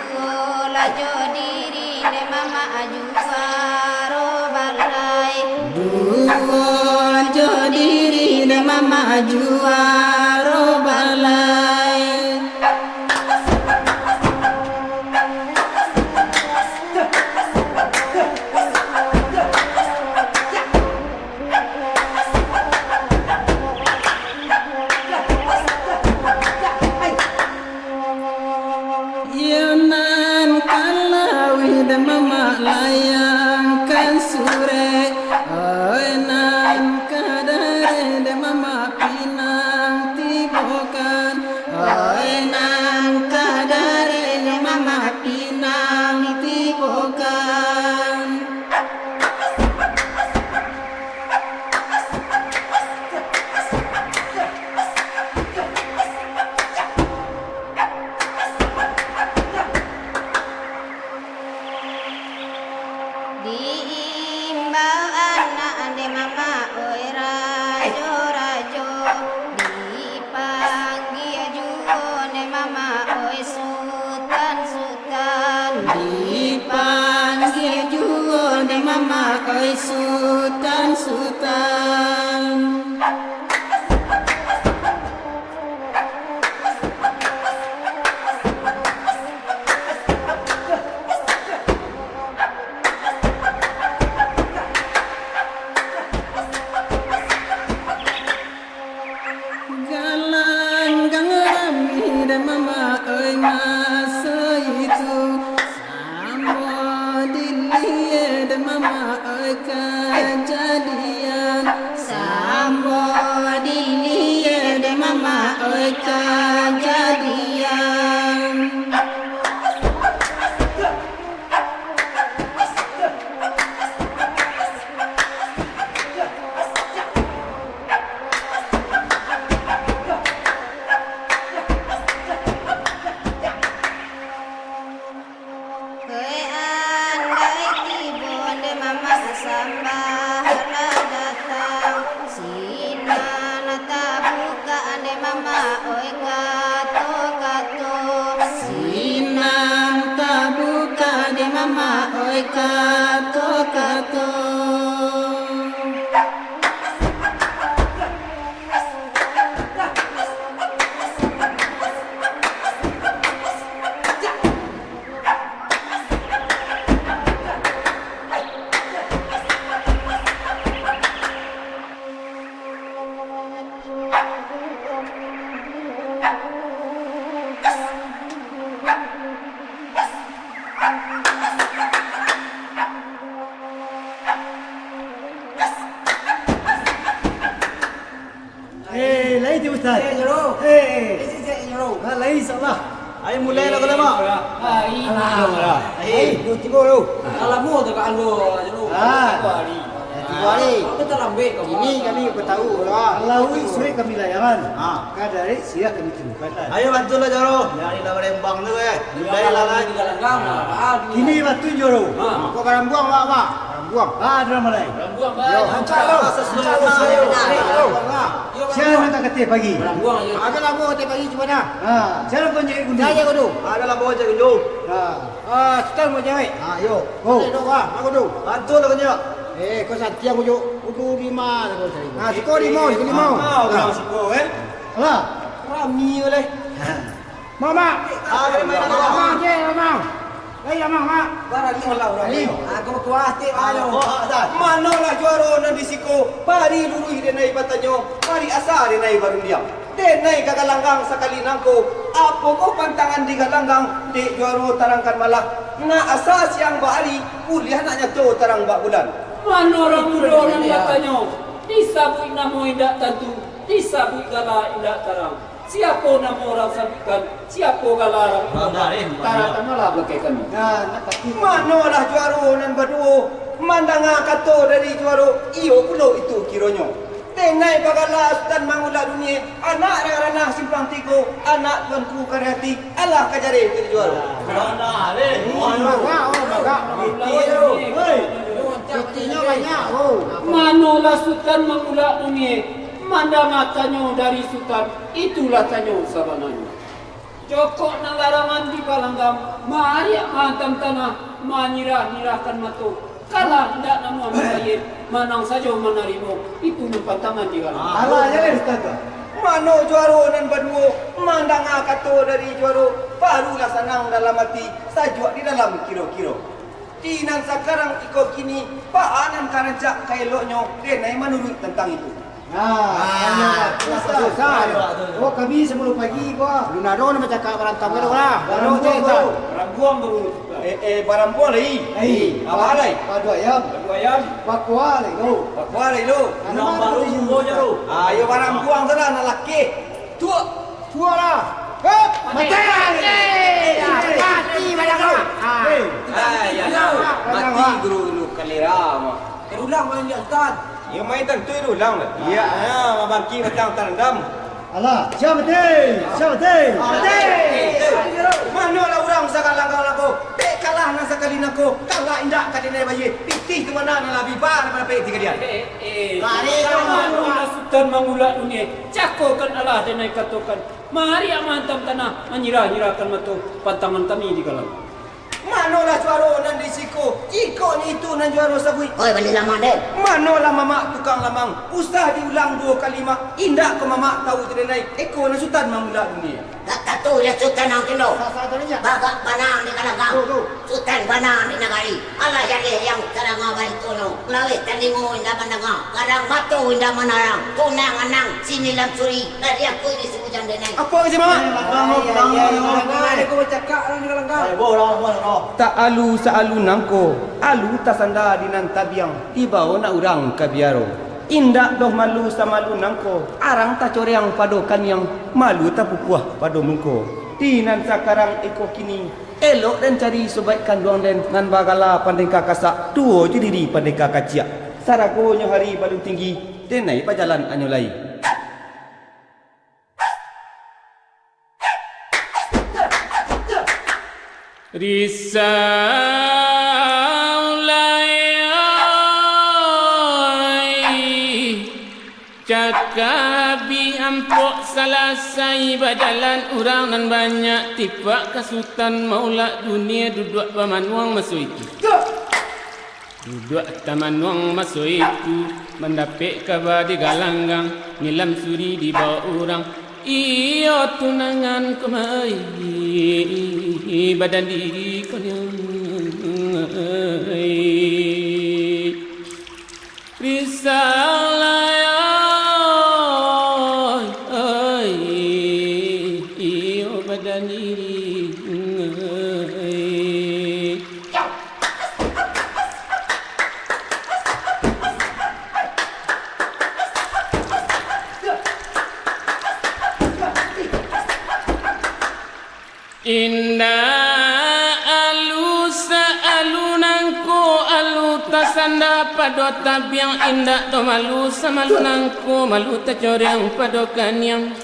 duo lah jo diri dek mamak juaro balai. Duo jo diri dek mamak juaro balai. Iyo nan ka lauik dek mamak layangkan surek, oi nan ka darek dek mamak pinang tibokan, oi nan ka darek dek mamak pinang tibokan. Diimbau anak dek mamak, oi rajo-rajo, dipanggia juo dek mamak, oi sutan-sutan. Dipanggia juo dek mamak, oi sutan-sutan. Galanggang rami dek mamak, oi, maso itu. Samo dilie dek mamak, oi, kajadian. Samo dilie dek mamak, oi, kajadian. Hei, andai tibo dek mamak sambah lah datang, sinan tabukak dek mamak, oi, kato-kato. Sinan Eh, eh. Ah, lain salah. Ai, mulai lah, kalau mak. Ai, alah. Ai, dua tigo tu. Alah, lamo tu, Kak Anggo, je tu. Ah. Tigo hari. Tigo hari. Apa tak lambat kau? Ini kami bertahu lah. Kalau sulit kami layangan. Ah. Kadari siap kami timbulkan. Ayo, bantu lah, Jaro. Jangan ilah berembang tu, eh. Mulai lah, kan. Kini batu, Jaro. Ah. Kau barambuang, Mak, Mak. Barambuang. Ah, ada malai. Barambuang, Mak. Yo, hancak lo. Hancak lo. Hancak lo. Siapa yang tak ketih pagi? Barambuang je. Ada lah, mau ketih pagi, cuba dah. Ah, siapa yang jadi gundu? Saya gundu. Ada lah, mau jadi gundu. Ah. Ah, Sutan mau jawek. Ah, yo. Oh. Ada dok, ah, aku tu. Bantu lah, kau nyo. Eh, kau santiang, kau jo. Kudu lima lah kau cari. Ah, siko lima, siko lima. Ah, orang siko, eh. Alah. Rami, oleh. Mamak. Ah, dari mana, Mamak? Mamak je, Mamak. Lai, Mamak, Mak. Barani malah urang. Lai. Ah, kau kuah, tik, ayo. Ah, oh, ah, dah. Manolah juaro nan di siko? Pari luruih denai batanyo, pari asa denai barundiang. Denai ka galanggang sakali nangko, apo ko pantangan di galanggang, dek juaro tarangkan malah. Nak asa siang bak ari, buliah nak nyato tarang bak bulan. Mano urang mudo nan batanyo, disabuik namo indak tantu, disabuik gala indak tarang. Siapo namo urang sabuikkan, siapo gala urang indak tarang, tamalah balakai kami. Nah, nak tapi manolah juaro nan baduo, mandanga kato dari juaro, iyo pulo itu kironyo. Denai bagala Sutan Mangulak Dunie, anak Rang Ranah Simpang Tigo, anak Tuanku Karyati, alah ka jareh tu dijual. Bagak, oh, bagak. Pitinyo banyak, oh. Manolah Sutan Mangulak Dunie, mandanga tanyo dari Sutan, itulah tanyo sabananyo. Jokok nan larangan di galanggang, maariak maantam tanah, manyirah-nyirahkan mato. Kalah indak namuah mambayia, manang sajo manarimo, itu nan pantangan di galanggang. Alah, jaleh, Ustaz tu. Mano juaro nan baduo, mandanga kato dari juaro, barulah sanang dalam ati, sajuak di dalam kiro-kiro. Di nan sakarang iko kini, baa nan ka rancak ka eloknyo, denai manuruik tantang itu. Nah, susah. Oh, kami sabalun pagi ko. Alun ado nan bacakak barantam ka doh lah. Barambuang baru. Barambuang baru. Eh, eh, barambuang lai. Lai. Apo lai? Pado ayam. Pado ayam. Bakua lai tu. Bakua lai tu. Nan baru tu. Ayo barambuang tu lah, nan laki. Tuak. Tuak lah. Eh, mati. Mati. Mati, mati. Ah. Eh. Ah, ya, ya. Mati guru dulu kalira mah. Terulang main dia, Ustaz. Iyo, main tantu idulang lah. Iyo, ha, mabangkik batang tarandam. Alah, siap, mati! Siap, mati! Mati! Manolah urang sagalanggang langkau, dek kalah nan sakali nangko, kalah indak ka dinai bayia, pitih tu mana nan labiah ba nan manapek tiga dia. Eh, eh, eh. Lari, manolah Sutan Mangulak Dunie, cakokan alah denai katokan, maariak maantam tanah, manyirah-nyirahkan mato, pantangan kami di galang. Manolah juaro nan di siko, jikok nyo itu nan juaro sabuik. Oi, bali lamak deh. Manolah mamak tukang lamang, usah diulang duo kali mak, indak ko mamak tahu tu denai, iko nan Sutan Mangulak Dunie. Dak tatu ya Sutan nang tindo. Bagak banang di galanggang. Sutan banang di nagari. Alah jaleh yang taranga balikonyo. Laweh talingo indak mandanga, gadang mato indak manarang, tunang anang sinilam suri, lah diakui di si bujang denai. Apo kecek mamak? Ai, ai, ai, ai, ai, ai, ko bacakak urang di galanggang. Ai, boh, boh, boh, boh. Tak alu saalu nangko, alu tasanda di nan tabiang, dibawo nak urang ka biaro. Indak doh malu samalu nangko, arang tacoreang pado kaniang, malu tapupuah pado muko. Di nan sakarang iko kini, elok den cari subaik kanduang den nan bagala Pandeka Kasak, duo jo diri Pandeka Kaciak. Saragonyo hari balun tinggi, denai bajalan anyo lai. Risau lai oi. Cakabih ampok salasai, bajalan urang nan banyak, tipak ka Sutan Maulak Dunia duduak bamanuang maso itu. Duduak tamanuang maso itu, mandapek kaba di galanggang, nilam suri dibawa urang, iyo tunangan kumai, badan diri konyang. Risau lai, oi, oi, iyo badan diri, oi. Indak alu sa-alu nangko, alu tasanda pado tabiang, indak doh malu samalu nangko, malu tacoreng pado kaniang.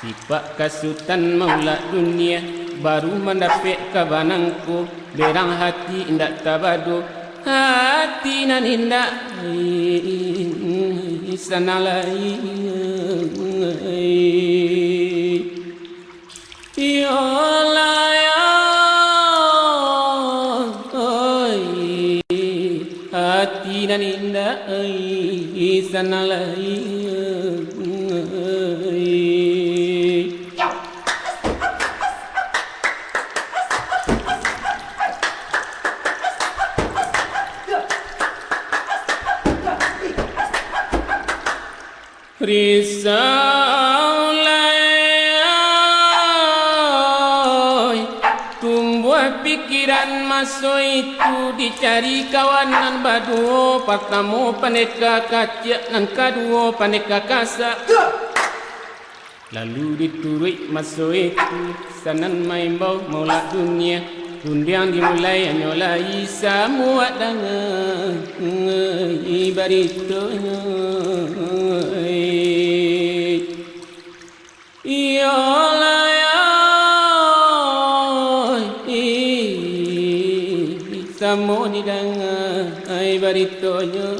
Sipak kasutan maulak dunia, baru mandapek kaba nangko, berang hati indak tabado, hati nan indak sanang lai. Iyolah, yo, oi, hati nan indak, oi, sanang lai, oi. Risau lai tumbuah pikiran maso itu, dicari kawan nan baduo, partamo pandeka kaciak, nan kaduo pandeka kasak. Lalu dituruik maso itu, sanan maimbau maulak dunia, rundiang dimulai hanyo lai samuak danga baritonyo. Iyolah, yo, samo didanga baritonyo.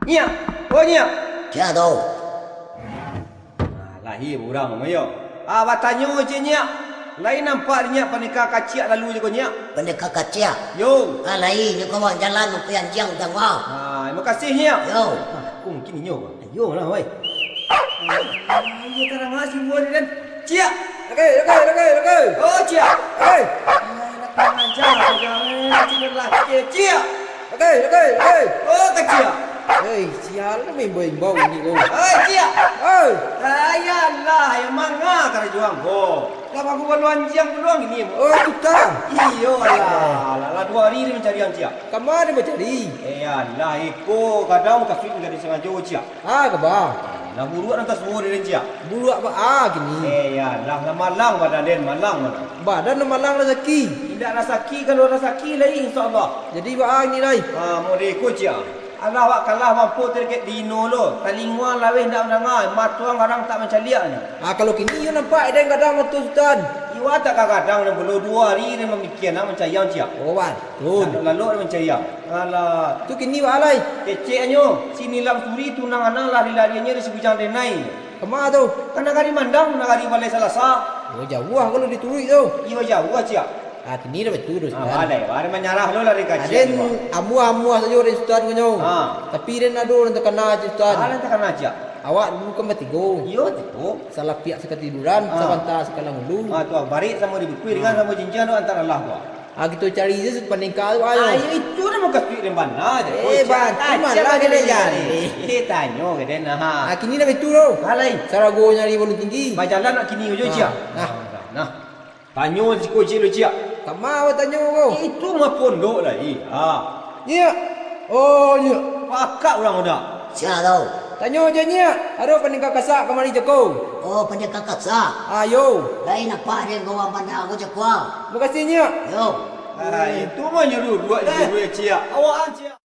Nyiak! Oh, Nyiak! Sia tu? Ah, lahia urang, Mayo. Ah, batanyo ciek, Nyiak. Lai nampak di Nyiak pandeka kaciak lalu je ko, Nyiak? Pandeka kaciak? Yo. Ah, lai, nyo ko jalan mampai anjiang tangga. Ah, terima kasih, Nyiak. Yo. Ah, kok mungkin inyo, Bang? Ayolah, wai. Ah, iyo, tarang ah, si Buan ni, Dan. Ciak! Oke, oke, oke, oke. Oh, ciak! Oke. Ah, nak kurang ajar, jangan, jangan laki, ciak! Oke, oke, oke. Oh, keciak! Hei, sial, nak maimbau-imbau ini ko. Hei, ciak! Hei! Ayalah, yang manga karajo ambo. Lah, baru balu anjiang tu doang ini, Bang. Oh, itu tah. Iyo lah. Lah, lah duo hari ni mancari ang, ciak. Kama den mancari? Eh, alah, iko kadang kasuik mancari sangajo, ciak. Ah, kaba? Lah buruak nan tasuo dek den, ciak. Buruak ba-, ah, kini. Eh, alah, lah malang badan den, malang, malang. Badan nan malang rasaki. Indak rasaki, kalau rasaki lai, insya Allah. Jadi, ba-, ah, kini lai. Ah, model iko, ciak. Alah, awak kalah mampu tarikek dino lo. Talingo ang laweh indak mandanga, mato ang arang tak mancaliak nyo. Ah, kalau kini iyo nampak, eden gadang mato Sutan. Iyo tak ka gadang nan pulo, duo hari den mamikia nak mancayang, ciak. Oh, batul. Lalok-lalok den mancayang. Alah. Tu kini baa lai? Keceknyo, si Nilam Suri tunangan ang lari-lariannyo di si Bujang Denai. Kama tu? Ka nagari Mandang, nagari Balai Salasa. Oh, jauah kalau dituruik tu. Iyo, jauah, ciak. Ah, kini dah batua tu, Sutan. Ah, balai, balai manyarah lo lah dari kaciak. Aden amuah-amuah sajo den Sutan kanyo. Ha. Tapi den ado nan takana, Sutan. Ah, nan takana, ciak. Awak dulu kan batigo. Iyo, tigo. Salapiak sakatiduran, ha, sabanta sakalang ulu. Ah, tu, barik samo dibukui dengan, ha, samo jinjiang tu antara lah tu. Ah, kito cari je paningka tu, ayo. Ah, iyo, itu namo kasuik den bana je. Eh, oh, ciak, bantu ciak malah lagi den cari. Eh, tanyo ka den, ha. Ah, kini dah batua tu. Ha, lai. Sarago nyari Balun Tinggi. Bajalan nak kini je, ha, ciak. Nah. Nah. Tanyo siko ciek lo, ciak. Kama awak tanyo ko? Itu mah pondok lai. Ha. Nyiak. Oh, nyiak. Pakak urang udah. Sia tau? Tanyo je, nyiak. Ado pandeka kasak kamari jako. Oh, pandeka kasak. Ayo. Lai nampak den bawang bana ko jako. Makasih, nyiak. Yo. Ah, itu mah nyo duduak di situ, ciak. Awak an, ciak.